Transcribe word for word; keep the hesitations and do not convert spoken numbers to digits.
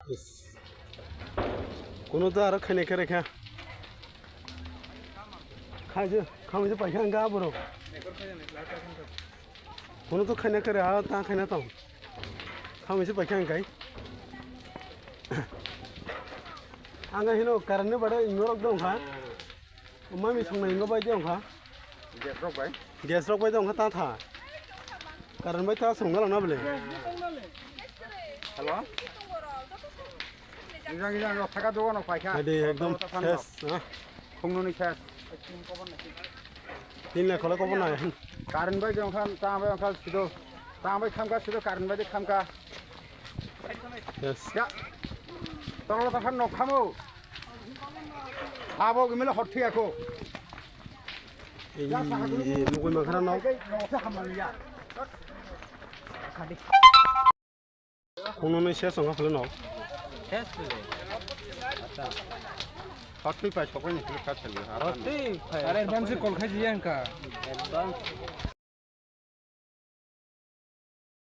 Is. Kuno to aro khaina kare kha. Khaje, khamje paikha ang ga boro. Kuno to khaina kare ha ta khaina tong. Khamje paikha ang kai. Ang hino karan ni bade ingorok dong kha. Mami songnai wngkha bai de wngkha. Gas rok bai. Gas rok bai de wngkha ta tha. Karan bai ta songna lana bole. Hello. Ijang ijang rok thaka dogo no paikha. Ade ekdom ses, ha. Khungno ni ses. Tin le khole kobo nai. Karan bai de wngkha ta bai wngkha sido. Ta bai khamka sido karan bai de khamka. Yes. Ya. Tolo ta khan nok khamo. Abo gimile hot thiya ko. Ei, mugui makhara no. Khungno ni ses wngkha phela no. Ses phela. Acha. Hot twi pai sokoi ni phela kha sali. Hot twi pai. Are advance call khai diya wngkha. Advance.